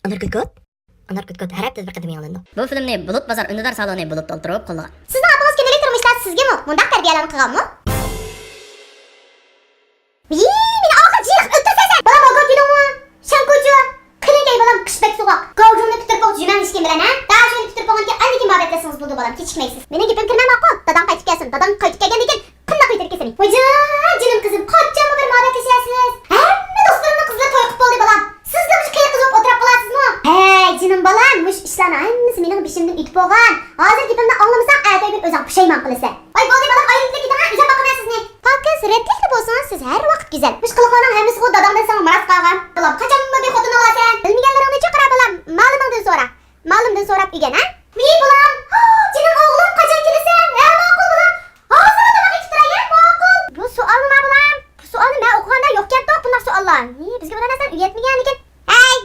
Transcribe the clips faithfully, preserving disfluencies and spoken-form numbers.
ئاناركوتكوت؟ ئاناركوتكوت ھەر ھەپتىدە بىر قېتىم يېڭىلىنىدۇ. بۇ فىلىمنى بۇلۇت بازار ئۈندىدار سالونى بۇلۇت تولتۇرۇپ قوللىغان. سىزنىڭ ئاپىڭىز كۈندىلىك تۇرمۇشتا سىزگىمۇ مۇنداق تەربىيەلەرنى قىلغانمۇ؟ يىي، مېنى ئاخىرى جىرىقىپ ئۆلتۈرسەن سەن! بالام، ئوگۇت يېدىڭمۇ؟ شەڭكۇچۇ! قېنى كەي بالام، قىش بەك سوغۇق. گاۋجۇڭنى پۈتتۈرۈپ بوق جۈمەڭ ئىچكەن بىلەن، ھە؟ دە شۇنى پۈتتۈرۈپ بولغاندىكىن ئاندىن كېيىن مۇھەببەتلەشسىڭىز بولىدۇ بالام، كېچىكمەيسىز. مېنىڭ گېپىمگە كىرمە ماقۇل، داداڭ قايتىپ كەلسۇن، داداڭ قايتىپ كەلگەندىن كېيىن قانداق قىلىپ تېرىكىسەن؟ ۋايجان، جېنىم قىزىم، قاچانمۇ بىر مۇھەببەتلىشەسىز؟ ھەممە دوستلىرىمنىڭ قىزلىرى توي قىلىپ بولدى، بالام. سىزلا مۇشۇ قېرى قىز بولۇپ ئولتۇراپ قالارسىزمۇ؟ ھەي، جېنىم بالام، مۇشۇ ئىشلارنىڭ ھەممىسى مېنىڭ بېشىمدىن ئۆتۈپ بولغان. ھازىر گېپىمنى ئاڭلىمىساڭ، ئەتە بىر ئۆزۈڭ پۇشايمان قىلىسەن. ۋاي، بولدى، بالام، ئايرىلىپ كېتىڭ، ھە، ئۆزۈم باقىمەن سىزنى. پاكىز، رەتلىكلا بولسىڭىز، سىز ھەر ۋاقىت گۈزەل. مۇشۇ قىلىقلارنىڭ ھەممىسىغۇ داداڭدىن ساڭا مىراس قالغان. بالام، قاچانمۇ بىر خوتۇن ئالارسەن؟ بىلمىگەنلىرىڭنى چاقىرا، بالام. مالىمىڭدىن سورا. مالىمدىن سوراپ ئۆگەن، ھە؟ ۋىي، بالام! جېنىم ئوغلۇم، قاچان كېلىسەن؟ ھە، ماقۇل، بالام. ھازىرلا تاماق ئېتىپ تۇراي، ھە؟ ماقۇل. بۇ سوئالمۇ بار، بالام؟ بۇ سوئالنى مەن ئوقۇغاندا يوقكەنتۇق بۇنداق سوئاللار. ھى، بىزگە بۇنداق نەرسىلەرنى ئۆگەتمىگەن لېكىن. ھەي!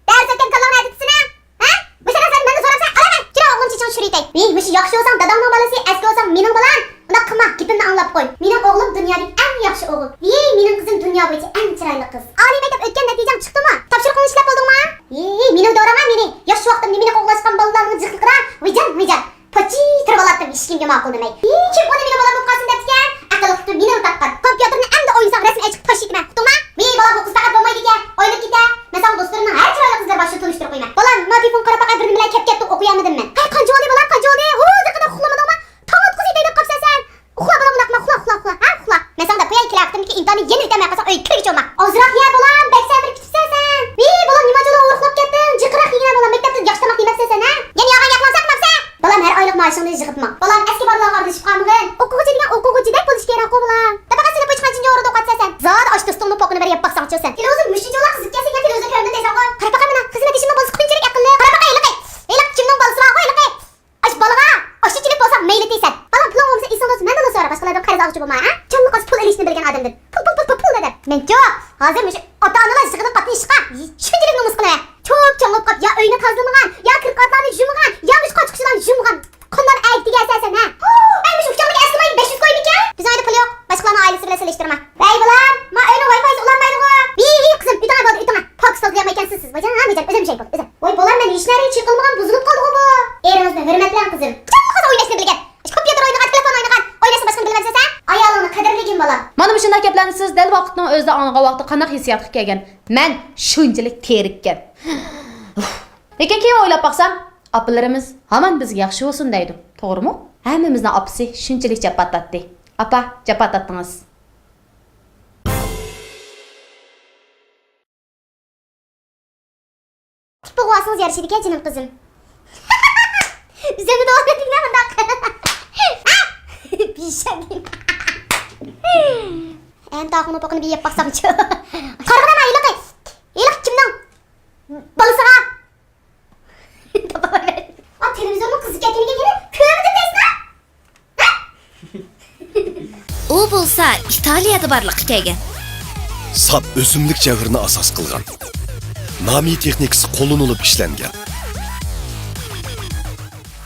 دەرس ئۆتكەن كاللاڭنى ئەتىتىسىنە! ھە؟ مۇشۇ نەرسىنى مەندىن سوراپسەن؟ ئالىمەن! كىرە ئوغلۇم، چېچىڭنى چۈشۈرۈۋېتەي. ۋىي، مۇشۇ ياخشى بولساڭ داداڭنىڭ بالىسى، ئەسكى بولساڭ مېنىڭ بالام. ئۇنداق قىلما، گېپىمنى ئاڭلاپ قوي. مېنىڭ ئوغلۇم دۇنيادىكى ئەڭ ياخشى ئوغۇل. ۋىي، مېنىڭ قىزىم دۇنيا بويىچە ئەڭ چىرايلىق قىز. ئالىي مەكتەپ ئۆتكەن نەتىجەڭ چىقتىمۇ؟ تاپشۇرۇقۇڭنى ئىشلەپ بولدۇڭمۇ؟ ھېي، مېنىڭ دورىما مېنى. ياش ۋاقتىمدا مېنى قوغلاشقان بالىلارنىڭ جىقلىقىدا ۋىجان، ۋىجان. پاچى تۇرۇۋالاتتىم، ھېچكىمگە ماقۇل دېمەي. ھېي، كىم ئۇنى مېنىڭ بالام بولۇپ قالسۇن دەپتىكەن؟ ئەقىل ئۇقۇپتۇ مېنىلا تاپقان. كومپيۇتېرنى ئەمدى ئوينىساڭ رەسىم ئەچىقىپ تاشلىۋېتىمەن، ئۇقتۇڭما؟ ۋىي، بالام، بۇ قىز پەقەت بولمايدىكەن، ئويناپ كېتە. مەن ساڭا دوستلىرىمنىڭ ھەر چىرايلىق قىزلىرى بار، شۇ تونۇشتۇرۇپ قويىمەن. بالام، ما تېلېفون قاراپ پەقەت بىر نېمىلەر كەپ كەتتى، ئوقۇيالمىدىم مەن. ھەي، قانچە بولدى، بالام، قانچە بولدى؟ ھازىرقىدەك ئۇخلىمىدىڭما؟ تاڭ ئاتقۇسى يېتەي دەپ قاپسەن سەن. ئۇخلا، بالام، ئۇنداقما، ئۇخلا، ئۇخلا، ھە، ئۇخلا. مەن ساڭا دەپ قوياي، كېلەر ھەپتىمدىكى ئىمتىھاننى يەنە ئۆتەلمەي قالساڭ، ئۆيگە كىرگۈچە بولما. ئازراق يە، بالام، بەك سەمرىپ كېتىپسەن سەن. ۋىي، بالام، نېمە ئاچچىقلا ھورۇقلاپ كەتتىڭ؟ جىقراق يېگىنە، بالام، مەكتەپتە ياخشى تاماق يېمەپسەن سەن، ھە؟ يەنە ياغان ياقماڭ سەن قىلماپسەن. بالام، ھەر ئايلىق مائاشىڭنى يىغىتماڭ. بالام، ئەسكى بالىلارغا ئارىلىشىپ قالمىغىن. ئوقۇغۇچى دېگەن ئوقۇغۇچىدەك بولۇشى كېرەكقۇ، بالام. دەپ بەقە سېلىپ قويۇش قانچىنچى ئورۇندا ئوقۇۋاتىسەن سەن؟ زادى ئاشۇ دوستۇڭنىڭ پوقىنى بىر يەپ باقساڭچۇ سەن. تېلېۋىزور مۇشۇنچىۋالا قىزىپ كەلسە، يەنە تېلېۋىزور كۆرمىدىم دەيسەنغۇ. قارا باقاي مانا، خىزمەت ئىشىمنى بولسا كۈنچىلىك ئەقىللىق. قارا باقاي ھېلىقى. ھېلىقى كىمنىڭ بالىسى بارغۇ ھېلىقى؟ ئاشۇ بالىغا ئاشۇنچىلىك بولسا مەيلى دەيسەن. بالام، پۇلۇڭ بولمىسا ئېسىڭدە تۇتسۇن، مەندىنلا سورا، باشقىلاردىن قەرز ئالغۇچى بولما، ھە؟ چىللىق ئاشۇ پۇل ئېلىشنى بىلگەن ئادەمدىن. پۇل، پۇل، پۇل، پۇل، پۇل دەپ. مەنچۇ، ھازىر مۇشۇ ئاتا-ئانىلار يىغىنىغا قاتنىشىشقا شۇنچىلىك نومۇس قىلىمەن. چوپ چوڭىيىپ قاپ، يا ئۆينى تازىلىمىغان، يا كىركارتلارنى يۇمىغان، يا مۇشۇ قاچا-قۇچىلارنى يۇمىغان قۇللارنى ئەگىپ تېگەرسەن سەن، ھە؟ ئەي، مۇشۇ ئۇكاڭدىكى ئەسكى ماي بەش يۈز كويمىكەن؟ بىزنىڭ ئۆيدە پۇل يوق، باشقىلارنىڭ ئائىلىسى بىلەن سېلىشتۇرما. ۋەي بالام، ما ئۆينىڭ ۋاي فايسى ئۇلانمايدىغۇ. ھى، ھى، قىزىم، ئۆتۈڭە، بولدى، ئۆتۈڭە. پاكىز تازىلىيالمايكەنسىز سىز. ۋايجان، ھە، ۋايجان، ئۆزۈم يۇياي، بولدى، ئۆزۈم. ۋاي بالام، مەن ھېچنەرگە چېقىلمىغان، بۇزۇلۇپ قالدىغۇ بۇ. ئېرىڭىزنى ھۆرمەتلەڭ، قىزىم. قاچانمۇ قىز ئويناشنى بىلگەن؟ ئىش، كومپيۇتېر ئوينىغان، تېلېفون ئوينىغان، ئويناشنى باشقىنى بىلمەمسەن سەن؟ ئايالىڭنى قەدىرلىگىن، بالام. مانا مۇشۇنداق گەپلەرنى سىز دەل ۋاقىتنىڭ ئۆزىدە ئاڭلىغان ۋاقىتتا قانداق ھېسسىياتقا كەلگەن؟ مەن شۇنچىلىك تېرىككەن. لېكىن كېيىن ئويلاپ باقسام، ئاپىلىرىمىز ھامان بىزگە ياخشى بولسۇن دەيدۇ. توغرىمۇ؟ ھەممىمىزنىڭ ئاپىسى شۇنچىلىك جاپا تارتتى. ئاپا، جاپا تارتتىڭىز. تىپپا غۇۋاسىڭىز يارىشىدىكەن، جېنىم قىزىم. ئۆزۈمنى داۋام ئەتمەڭ مۇنداق. بىشەم. ئەمدى تاخۇنىڭ پوقىنى بىر يەپ باقسامچۇ؟ قارىغىنا ھېلىقى. ھېلىقى كىمنىڭ بالىسىغا؟ ئا، تېلېۋىزورنىڭ قىزىپ كەتكىنىگە يەنە كۆرمىدىم دەيسىلە؟ ئۇ بولسا ئىتالىيەدە بارلىققا كەلگەن. ساپ ئۆسۈملۈك جەۋھىرىنى ئاساس قىلغان. نامىي تېخنىكىسى قوللىنىلىپ ئىشلەنگەن.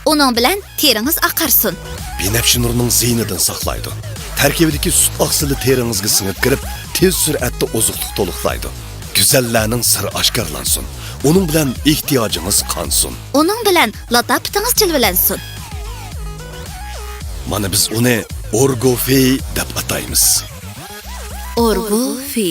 ئۇنىڭ بىلەن تېرىڭىز ئاقارسۇن. بىنەپشە نۇرنىڭ زىيىنىدىن ساقلايدۇ. تەركىبىدىكى سۈت ئاقسىلى تېرىڭىزگە سىڭىپ كىرىپ، تېز سۈرئەتتە ئوزۇقلۇق تولۇقلايدۇ. گۈزەللەرنىڭ سىرى ئاشكارىلانسۇن. ئۇنىڭ بىلەن ئېھتىياجىڭىز قانسۇن. ئۇنىڭ بىلەن لاتاپىتىڭىز جىلۋىلەنسۇن. مانا بىز ئۇنى ئورگوفى دەپ ئاتايمىز. ئورگوفى.